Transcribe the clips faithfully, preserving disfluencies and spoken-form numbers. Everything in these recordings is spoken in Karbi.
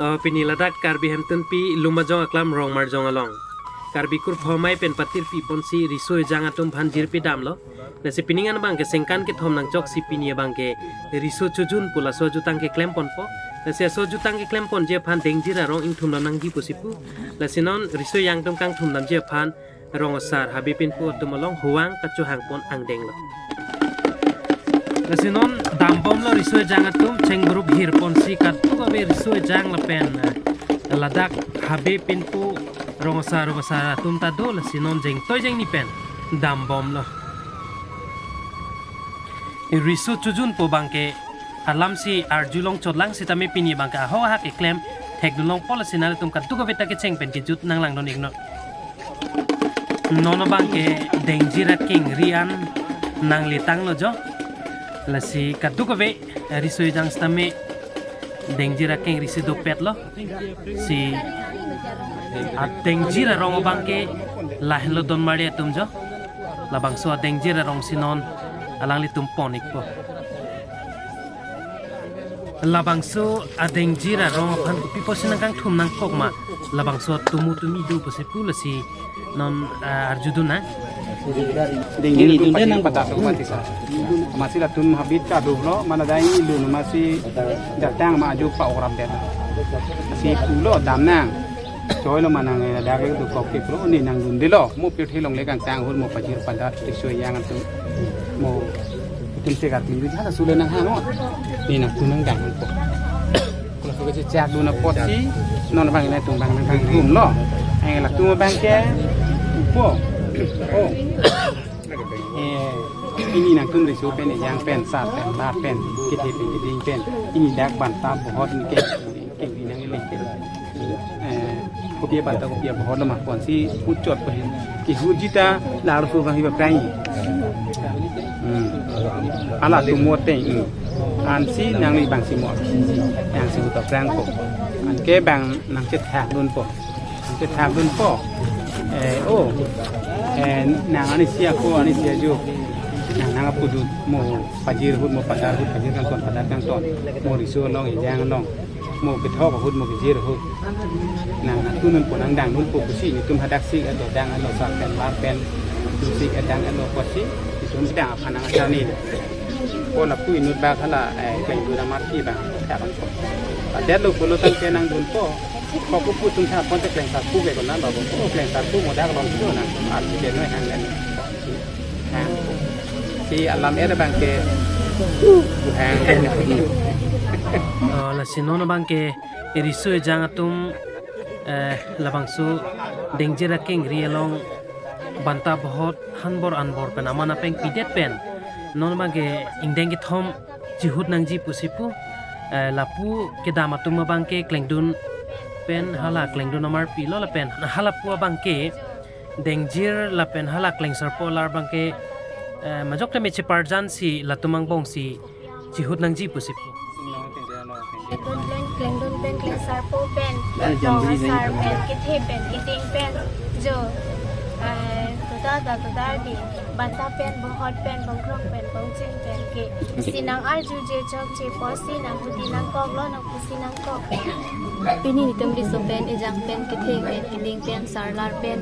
Oh, pini ladak Karbi Hemtunpi Lumajong aklam Rongmarjong along Karbi kurphomai pen patirpi ponsi riso ejang atum aphan jirpi damlo. Lasi pining an abangke sengkan kethom nangchoksi pini abangke riso chojun pu laso ajutang keklem ponpo. Lasi laso ajutang keklem ponji aphan dengjir arong ingthum dam nangji pusi pu. Lasi non riso ejang atum kangthum damji aphan rong asar habe pinpo atum along huang kachohang pon angdenglo. Lasi non dambomlo riso ejang atum, chengburup hir ponsi kadokave riso ejang lapen, eh, ladak habe pinpo rong asar rong asar atum ta do, lasi non jengtoi jengni pen dambomlo. Riso chojun pu abangke alamsi arjulong chotlang sitame pini abangke ahok ahak keklem thekdun longpo, lasi nanglitum kadokave ta kecheng pen kejut nanglangdun iknon. Non abangke dengjir akengri an nanglitanglo jo. Lasi kadokave riso ejang sitame dengjir akengri si dopetlo. Si adengjir arong abangke lahenlo donmari atum jo. Labangso adengjir arongsi non alanglitum pon ikpo. Labangso adengjir arong aphan kopi pusi nangkangthum nangkok ma? Labangso tumu tumi do pusi pu, lasi non, ah, arjudun nang. Dengjir ini atum dunde pajir nang pada bawa. Atum pati sa. Amatsi latum habit kadoklo, mana dai ini lun amatsi datang ma aju pa-okrap det. Si pulo dam nang. Choilo ma nang, eh, dak le dokok ke pro ne nangdundelo. Mo pirthe longle kangtang ahut mo pajir padat riso ejang atum. Mo itum se gat minggu jala sule nanghang mo. Ne nangtum nangdang po. Kalau suka cecak dun apotsi non abang ne tum abang nangdunlo. Eh, latum abangke upo. Oh. Eh, pini nangtum riso pen, ejang pen, sar pen, lar pen, kethe pen, keding pen. Pini dak banta bohot ne ke, kengri nangli ke. Eh, kopi banta kopi bohot lo ma ponsi puchot pen. Kehutji ta larso abang hiba prai. Hmm. Ala tumo teng. Hmm. Ansi nangli abangsi mo. Nangsi utok prangpo. Anke abang nangchethak dunpo. Nangchethak dunpo. Eh, oh. Eh, nang ani sia ko, ani sia jo. Nang nangpudun mo pajir ahut, mo padar ahut, pajir kangton, padar kangton. Mo riso along, ejang along. Mo kethok ahut, mo kejir ahut. Nang nangtum dunpo, nangdang dunpo pusi, netum hadaksi ado dang alo sar pen, lar pen. Tumsi dang alo pusi, netum dang aphan nang asar ne. Ko lapu inut bak hala, eh, klengdun amarki bang, ya bang ko. Padahal lo pulo tangke nangdunpo. Ko pupu tum sa pon te klengsarpo ke kona babu. Ko klengsarpo mo dak long kilo na. Arti de noi hang den. Hang. Si alam er abangke. Hang. Oh, lasi non abangke riso ejang atum, eh, labangso dengjir akengri along banta bohot hanbor anbor pen aman apeng pidet pen non abangke ingdeng kethom chihut nangji pusi pu, eh, lapu kedam atum abangke klengdun pen hala klengdun amarpilo lapen halapu abangke dengjir lapen hala klengsarpo lar abangke, eh, majok tame cheparjansi latum angbongsi chihut nangji pusi pu. Klengdun pen, klengdun pen, klengsarpo pen, rong asar pen, kethe pen, keding pen, jo, eh, toda da toda di, banta pen, bohot pen, bongkrok pen, bongcheng pen ke. Si nang arjuje chokche pusi nangpusi nangkoklo, nangpusi nangkok. Pini netum riso pen, ejang pen, kethe pen, keding pen, sar lar pen,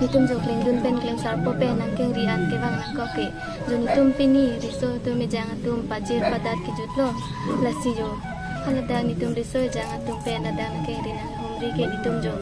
netum jo klengdun pen, klengsarpo pen, nangkengri an kevang nangkok ke. Jo netum pini riso atum ejang atum pajir padat kejutlo. Lasi jo haladak netum riso ejang atum pen ladak nangkengri nanghumri ke netum jo.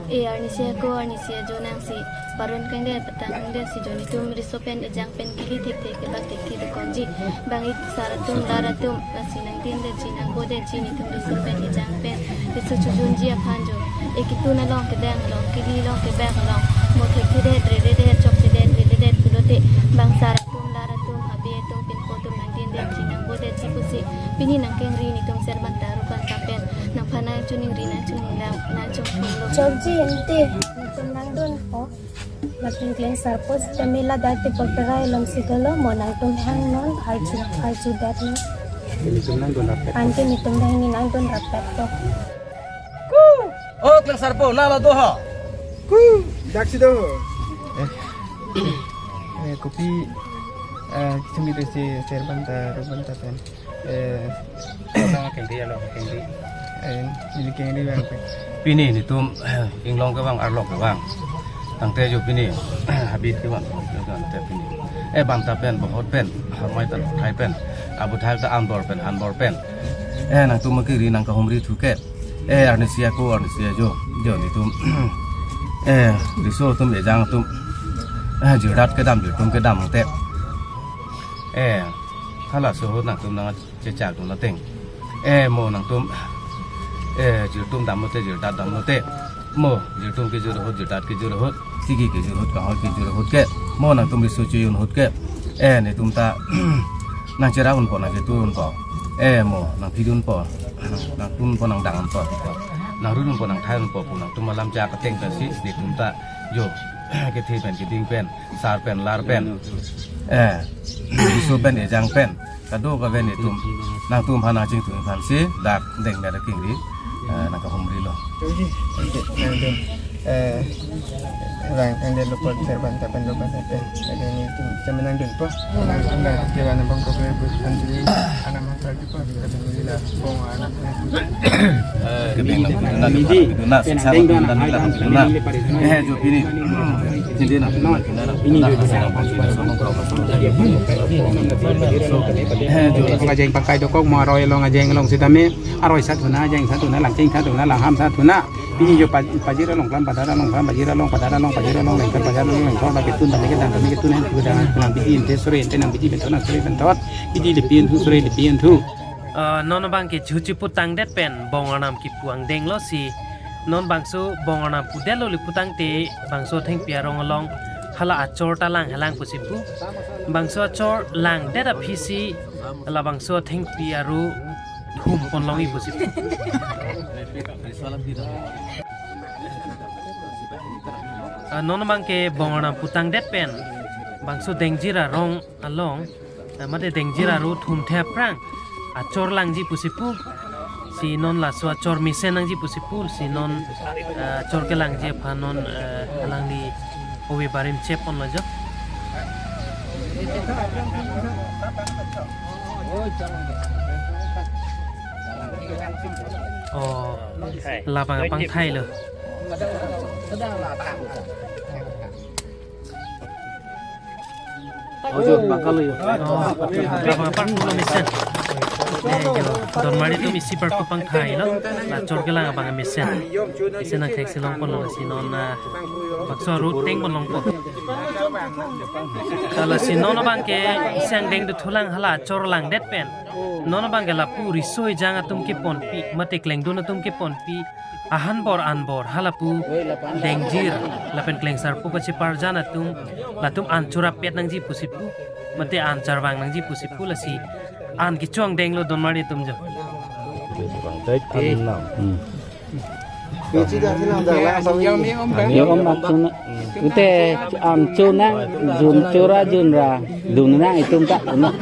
E arnisi ako arnisi ajo nangsi parun kangdet patang kangdet si jo netum riso pen ejang pen kili thekthe kebak thekthe dokokji. Bang ik sar atum lar atum lasi nangdindetji nangbodetji netum riso pen ejang pen riso chojunji aphan jo. E ketun along kedang along kili along kebak along mo thekthedet reredet chokchedet reredet pulote bang sar atum lar atum habe atum pinpo atum nangdindetji nangbodetji pusi pini nangkengri netum ser banta rup banta pen nangphan nangchoningri nangchoninglam nangchongthumlo. Chokji ante netum nangdunpo. Lapen klengsarpo sitame ladak te pokrai alongsi dolo, mo nangtum hangnon arju arjudet non. Netum nangdun rapet. Ante netum banghini nangdun rapetpo. Ku! Oh, klengsarpo, nang la do ha? Ku! Daksi do. Eh, eh, kopi, eh, sumit si ser banta rup banta pen. Eh, nang kengri alo, kengri. Eh, neli kengri abang pen. Pini netum inglong kevang arlo kevang. Tangte jo pini habit kevang kevang te pini. Eh, banta pen, bohot pen, harmai pen, thai pen, abu thai ta anbor pen, hanbor pen. Eh, nangtum kiri nangkahumri thuke. Eh, arnisi ako, arnisi ajo, jo netum. Eh, riso atum, ejang atum. Eh, jirdat kedam, jirtum kedam te. Eh, halaso ahut nangtum nang chechak dun ateng. Eh, mo nangtum, eh, jirtum dam lote, jirdat dam lote. Mo, jirtum kejut ahut, jirdat kejut ahut, sigi kejut ahut, kangho kejut ahut ke. Mo nangtum riso chejun ahut ke. Eh, netum ta nangcherap unpo, nangchetur unpo. Eh, mo, nangphi dun unpo, nangtun unpo, nangdang unpo. Nangrun unpo, nangthai unpo pu nangtum alam chak ateng ta si, netum ta jo kethe pen, keding pen, sar pen, lar pen, eh, riso pen, ejang pen, kadokave netum nangtum aphan nangchingthum aphan si dak deng mera kengri, eh, nangkahumri lo. Joji, nanti nangdun, eh, rang kangde lupot serban tapan lupot tapan. Ada netum semenang dunpo. Nangtum dah kira nang bang kok lebih nanti anak makan. Kebeng lapu duna, midi, duna, pen sisa deng lapu duna, duna, nang lapu deng duna. Eh, jo pini. Sindi na. Pini jo. Eh, jo. Ajeng pakai dokok mo aroi along, ajeng along sitame aroi sat duna, ajeng sat duna, langcheng sat duna, langham sat duna. Pini jo pa-, pajir along, klam padar along, klam pajir along, padar along, pajir along, lengkar pajir along, lengkar dak ketun, tame kedang, tame ketun, eh, kedang, nang biji inte sore, inte nang biji benton, sore benton, biji lepi enthu, sore lepi enthu. Eh, non abang ke chuchi putangdet pen bong arnam kipu angdeng lo si. Non bangso bong arnam pudetlo le putangte bangso athengpi arong along hala achor ta langhelang pusi pu. Bangso achor langdet aphi si labangso athengpi aru thum pon longji pusi pu. Eh, non abang ke bong arnam putangdet pen bangso dengjir arong along, eh, mate dengjir aru thumthe aphrang achor langji pusi pu. Si non laso achor mesen nangji pusi pu. Si non, eh, achor kelangji aphan non, eh, alangli ove barim chep ponlo jo. Oh, labang apangthai lo. Ojo, bangkalo yo. Oh, labang apar pulo mesen. Eh, jo, donmari atum isi par pangthai lo. La achor kelang abang mesen. Mesen nangthek si long ponlo si non, ah, bakso aru teng pon longpo. Lasi non abang ke isi angdeng dothulang hala achor langdet pen. Non abang ke lapu riso ejang atum keponpi, mate klengdun atum keponpi. Ahanbor anbor halapu dengjir lapen klengsarpo kacheparjan atum, latum an chorap pet nangji pusi pu, mate an charvang nangji pusi pu, lasi an kecho angdeng lo donmari atum jo. Hmm. Yo om bak tu na. Ute an cho na, jun chora jun ra, dun na itum ta na.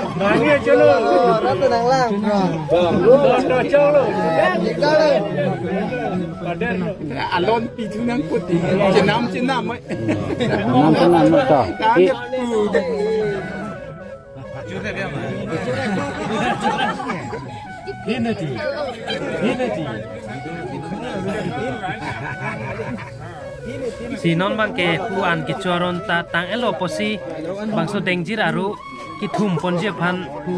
Alon pi thu nang kuti. Chenam chenam. Nam chenam to. I- Si non abang ke pu an kecho aron ta tang-etlo pusi bangso dengjir aru kethum ponji aphan pu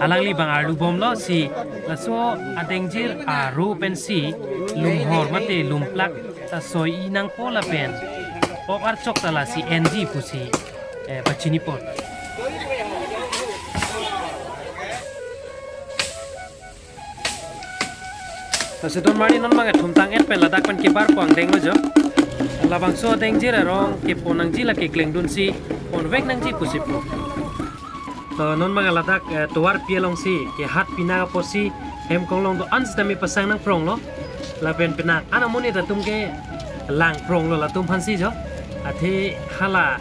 alangli abang arlu bomlo si laso adengjir aru pensi lumhor mate lumplak ta soi-i nangpo lapen ok archok ta lasi enji pusi, eh, pachini pon. Lasi donmari non abang ke thum tang-et pen ladak pen kebar po angdeng lo jo. Labangso dengjir arong kepon nangji lake klengdun si ponvek nangji pusi pu. Eh, non abang ladak, eh, tovar pi along si kehat pina apotsi hem konglong do-an sitame pasang nangprong lo. Lapen penang an amonit atum ke lang prong lo latum aphansi jo. Athe hala,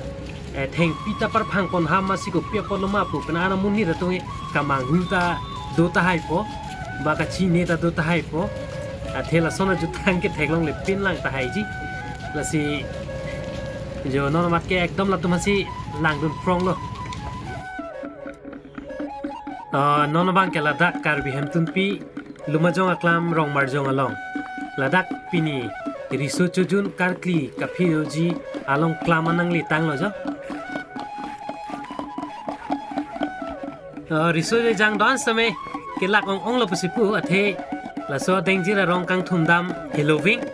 eh, thengpi ta parphang pon ham masi kopi apot lo ma pu penang an amonit atum ke kamanghu ta do tahai po, ba kachine ta do tahai po. Athe lason ajutang ke theklongle pin lang tahaiji. Lasi jo non amat ke ekdom latum aphansi langdun prong lo. Ah, non abang ke ladak Karbi Hemtunpi Lumajong aklam Rongmarjong along. Ladak pini Riso Chojun Karkli kaphi-oji along klam an nangle tanglo jo. Eh, riso ejang do-an sitame kelak ong-onglo pusi pu, athe laso adengjir arong kangthum dam heloving.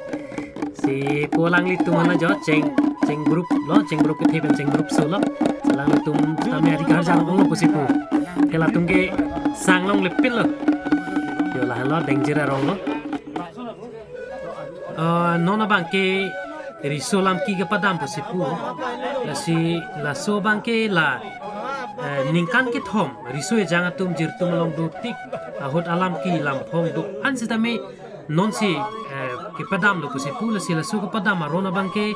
Si pu alanglitum hana jo cheng, cheng group lo, cheng group kethe pen cheng group so lo. Alanglitum tame ari karjang onglo pusi pu. Helatum ke sang longle pinlo. Jo lahenlo adengjir arong lo. Eh, non abangke riso lamki kepadam pusi pu. Lasi laso abangke la, eh, ningkan kethom riso ejang atum jirtum along dotik ahut alamki lamphong do-an sitame nonsi, eh, kepadamlo pusi pu. Lasi laso kepadam aron abangke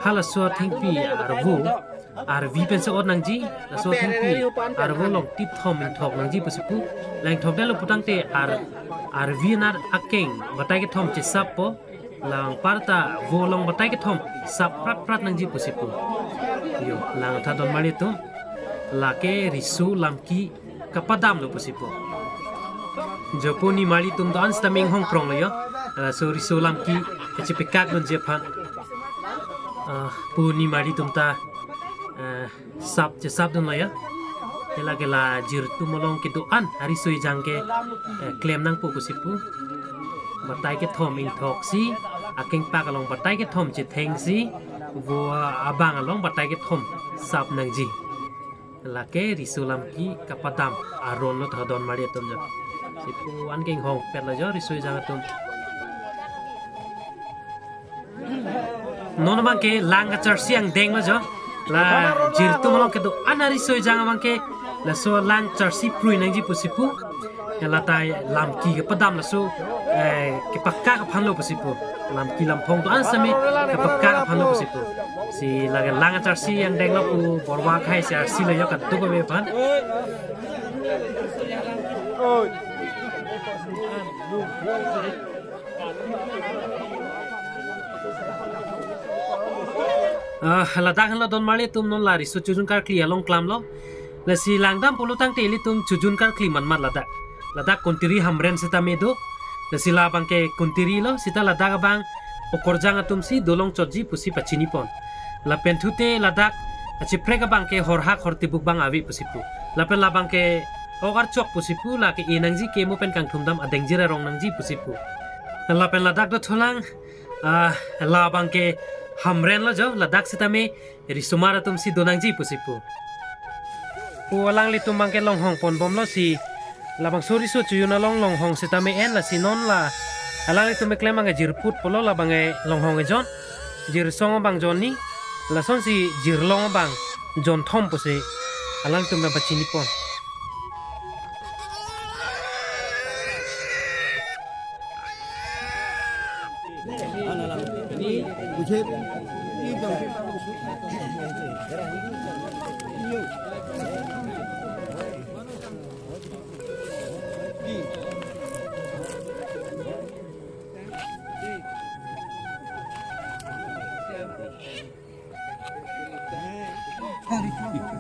halaso athengpi arvo arvi pensi ot nangji, laso athengpi arvo along tip thom ingthok nangji pusi pu. La ingthokdetlo putangte ar, arvi anar akeng batai kethom chesappo, la anparta vo along batai kethom sap prat prat nangji pusi pu. Jo, langtha donmarli atum, lake riso lamki kepadamlo pusi pu. Jo pu nimarli atum do-an sitame inghong pronglo jo. Eh, so riso lamki kachepekak dunji aphan. Eh, pu nimarli atum ta, eh, sap chesap dunlo jo. Hela ke la jirtum along kedo-an ariso ejang ke, eh, klem nangpo pusi pu. Batai kethom ingthoksi, akengpak along batai kethom chethengsi, vo abang along batai kethom sap nangji. Lake riso lamki kepadam aron lo tha donmarli atum jo. Si pu an ke inghongpetlo jo riso ejang atum. Non abangke lang kacharsi angdenglo jo. La jirtum along kedo-an ariso ejang abangke laso lang charsi prui nangji pusi pu. Hela ta lamki kepadam laso, eh, kepakak aphanlo pusi pu. Lamki lamphong do-an sitame kepakak aphanlo pusi pu. Si lake lang charsi angdenglo pu borwa khai si arsilo jo kadokave aphan. Ah, ladak henlo donmarli atum, non la riso Chojun Karkli along klamlo. Lasi langdam pulo tangte ilitum Chojun Karkli manmat ladak. Ladak Kuntiri Hamren sitame do. Lasi labangke Kuntiri lo, sita ladak abang okorjang atumsi dolong chotji pusi pachinipon. Lapen thute ladak achiprek abangke horhak hortibuk bang ave pusi pu. Lapen labangke ok archok pusi pu, lake e nangji kemo pen kangthum dam adengjir arong nangji pusi pu. Lapen ladak dothulang, ah, labangke Hamren lo jo, ladak sitame risomar atumsi do nangji pusi pu. Pu alanglitum abangke longhong ponbomlo si, labangso riso Chojun along longhong sitame en, lasi non la alanglitum keklem abangke jirput pulo, labangke longhong ejon, jirsong abang jonni, lasonsi jirlong abang jonthom pusi alanglitum abang pachinipon.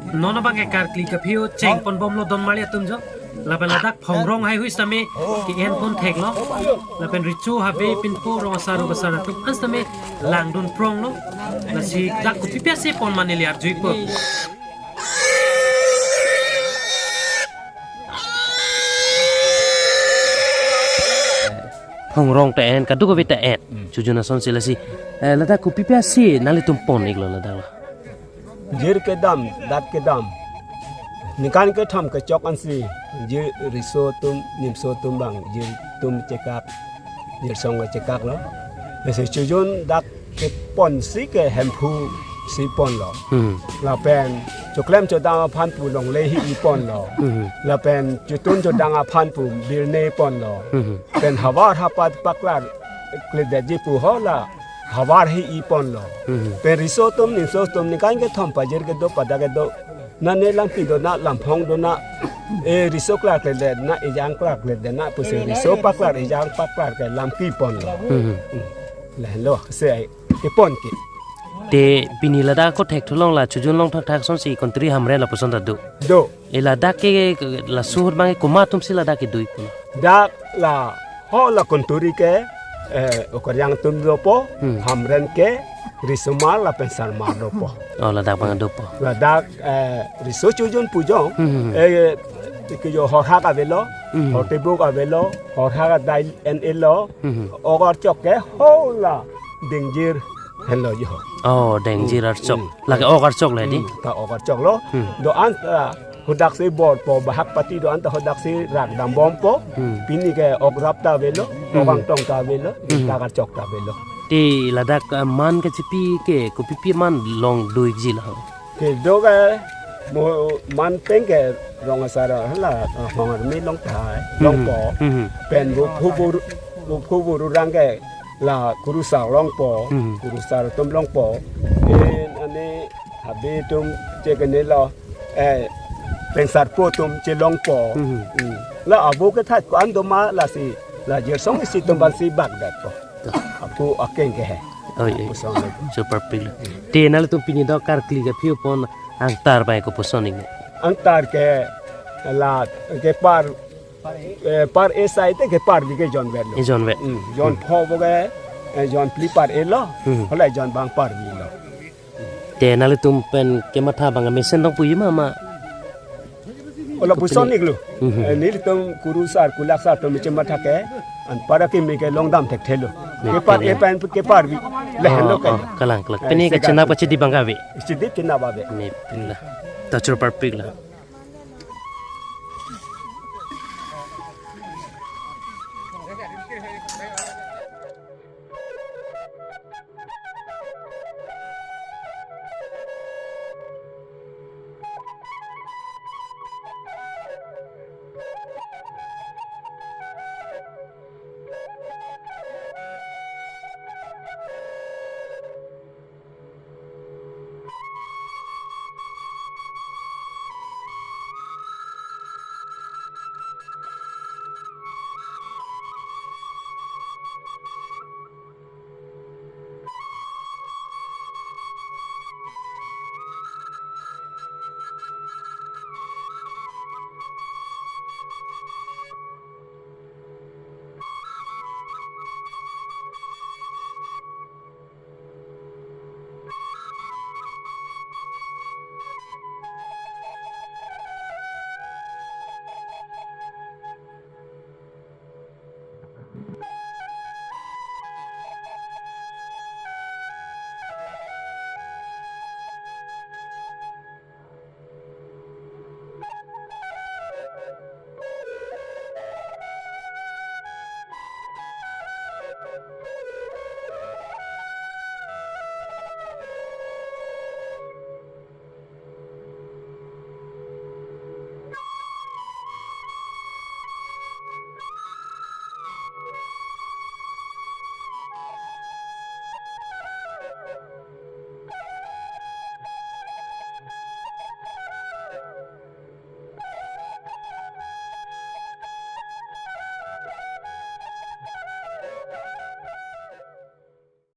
Non abangke Karkli kaphi-o cheng ponbomlo donmarli atum jo. Lapen ladak phongrong haihui sitame ke-en pon theklo. Lapen recho habe pinpo rong asar rong asar atum an sitame langdun pronglo. Lasi dak kopi pi ase pon ma neli arjuipo. Phongrong ta en, kadokave ta en. Hmm. Chojun asonsi lasi. Eh, ladak kopi pi ase nanglitum pon-iklo ladak lo? Jir kedam, dat kedam. Ningkan kethom kechok ansi. Jir riso atum, nimso atum abang. Jirtum chekak. Jirsong chekaklo. Lasi Chojun dak keponsi ke Hemphu si ponlo. Hmm. Lapen choklem chodam aphan pu longle hi-i ponlo. Hmm. Lapen chotun chodam aphan pu birne ponlo. Hmm. Pen havar hapat paklar kledetji pu ho la havar hi-i ponlo. Hmm. Pen riso atum nimso atum ningkan kethom pajir kedo pada kedo. Nane lampi dona, lamphong dona, e riso klar kledetna, ejang klar kledetna pusi riso paklar, ejang paklar ke lampi ponlo. Hmm. Hmm. Lahenlo se ai kepon ke. Te pini ladak ako thekthulong la Chojun along thakthak asonsi Kuntiri Hamren lapuson ta do. Do. E ladak ke laso ahut abang komat atumsi ladak kedo-ik pu? Dak la Ho la Kunturi ke, eh, Ukariang atum dopo, Hmm. Hamren ke, Risomar lapen Sarmar dopo. Oh, ladak abang dopo. Ladak, eh, Riso Chojun pu jong, Hmm, hmm, hmm. eh, ke jo Horhak avelo, Hmm. Hortebuk avelo, Horhak adai en elo, Hmm, hmm. Ok Archok ke, ho la Dengjir henlo jo. Oh, Dengjir Hmm. Archok. Hmm. Lake Ok Archok le di? Hmm. Ta Ok Archok lo. Hmm. Do-an ta hadak si bor po, bahak pati do-an ta hadak si rak dambom po. Hmm. Pini ke Ok Rap ta avelo, Hmm. Ok Angtong ta avelo, Hmm. Dak Archok ta avelo. Te ladak, eh, man kachipi ke, kopipi man long do-ikji lo? Kedo ke mo man pen ke rong asar hala, eh, Hong Army long ta, Hmm. longpo. Hmm. Pen vo phu bur, vo phu bur rang ke la kurusar longpo, Hmm. kurusar atum longpo. En ane habe atum che kenelo, eh, Pengsarpo atum chelongpo. Hmm. Hmm. La avo kethat ko-an doma lasi la Jirsong isi atum aphan si bak detpo. Ako akeng ke he. Oi, oi. Kopuson lo. Super pik lo. Te nanglitum pini do karkli kaphi-o pon angtar bai kopuson ikne? Angtar ke la kepar, eh, par-e asai te kepar bi ke jonvetlo. Ejonvet. Hmm, jon Hmm. pho vo ke, eh, jon phli par-e lo. Hmm. Hala jon bang par-vi lo. Te nanglitum pen kematha abang mesen dong puji ma ma? Ola puson iklo. Mhm. Eh, nelitum kurusar, kulaksar atum chematha ke, anpar akimi ke longdam thekthelo. Ne, kepar-e ne. Pen kepar-vi. Lehen lo Oh, ke. Oh, kalang, kalang. Eh, Pini ke sega chenap tu. Kachidi abang kave. Chidi chenap ave. Ne, pila. Ta super pik lo.